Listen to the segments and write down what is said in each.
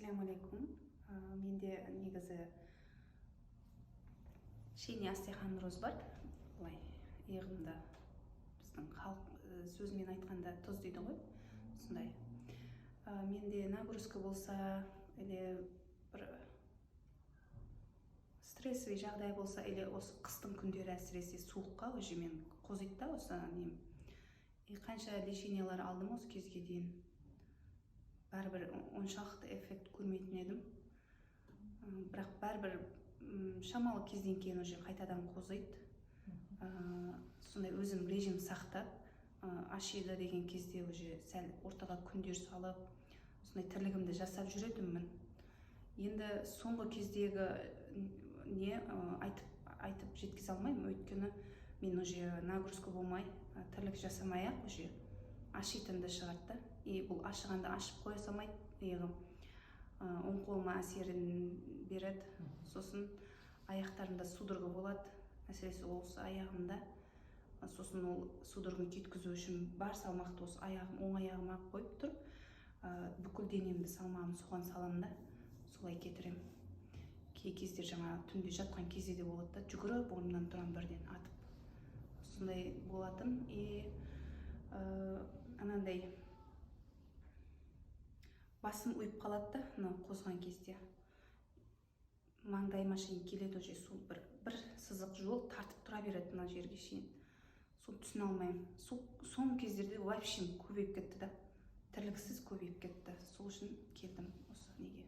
Ассалаумағалейкум. Менде негізі шейный остеохондроз бар. Былай иығымда, біздің халық сөзімен айтқанда, тұз дейді ғой, сондай. Менде нагрузка болса или бір стрессовый жағдай болса, или осы қыстың күндері, әсіресе суыққа, уже мен қозиды да осы нем. И қанша лечениялар алдым осы кезге дейін, бәрібір оншалықты эффект көрмейтін едім. Бірақ бәрібір шамалы кезден кейін уже қайтадан қозиды. Сондай өзім режим сақтап, ашиды деген кезде уже сәл ортаға күндер салып, сондай тірлігімді жасап жүретінмін. Енді соңғы кездегі не айтып жеткізе алмаймын, өйткені мен уже нагрузка болмай, тірлік жасамай ақ уже ашитынды шығарды да. И бұл ашығанда ашып қоя салмайды иығым. Оң қолыма әсерін береді, сосын аяқтарымда судорога болады, әсіресе осы аяғымда. Сосын ол судороганы кеткізу үшін бар салмақты осы аяғым, оң аяғыма қойып тұрып, бүкіл денемді, салмағын соған саламын да, солай кетіремін. Кей кезде жаңа түнде жатқан кезде де болады да, жүгіріп орнымнан тұрамын бірден атып, сондай болатын. И анандай басым ұйып қалады да, мына қозған кезде маңдайыма шейін келеді уже. Сол бір сызық жол тартып тұра береді мына жерге шейін. Соны түсіне алмаймын. Сол соңғы кездерде вообще көбейіп кетті да, тірліксіз көбейіп кетті. Сол үшін келдім осы неге.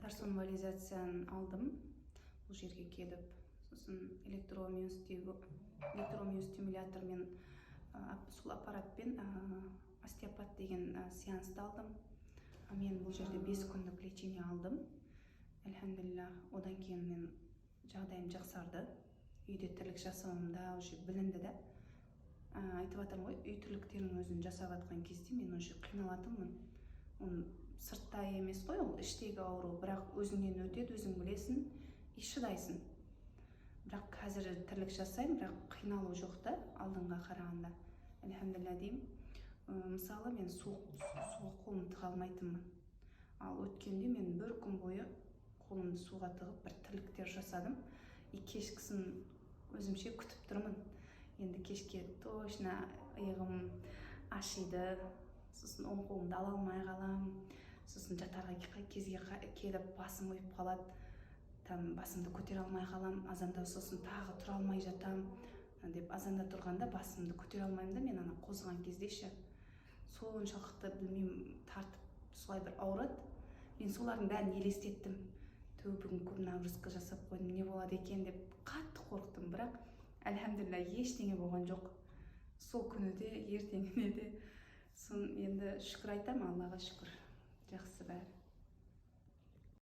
Дарсонвализацияны алдым бұл жерге келіп, сосын электромиостимулятормен, сол аппаратпен, остеопат деген сеансты алдым. Мен бұл жерде 5 күндік лечение алдым, альхамдулилля. Одан кейін мен жағдайым жақсарды, үйде тірлік жасауым да уже білінді да. Айтып жатырмын ғой, үй тірліктерінің өзін жасап жатқан кезде мен уже қиналатынмын. Оны сыртта емес қой, ол іштегі ауру, бірақ өзіңнен өтеді, өзің білесің и шыдайсың. Бірақ қазір тірлік жасаймын, бірақ қиналу жоқ та алдыңға қарағанда, альхамдулилля деймін. Мысалы, мен суға қолымды тыға алмайтынмын, ал өткенде мен бір күн бойы қолымды суға тығып, бір тірліктер жасадым. И кешкісін өзімше күтіп тұрмын, енді кешке точно иығым ашиды, сосын оң қолымды ала алмай қаламын, сосын жатарға кезге келіп басым ұйып қалады, там басымды көтере алмай қаламын. Азанда сосын тағы тұра алмай жатамын деп, азанда тұрғанда басымды көтере алмаймын да мен ана қозған кезде ше, соншалықты, білмеймін, тартып солай бір ауырады. Мен солардың бәрін елестеттім: ту, бүгін көп нагрузка жасап қойдым, не болады екен деп қатты қорықтым. Бірақ альхамдулилля, ештеңе болған жоқ сол күні де, ертеңіне де. Сон енді шүкір айтамын, Аллаға шүкір, жақсы бәрі.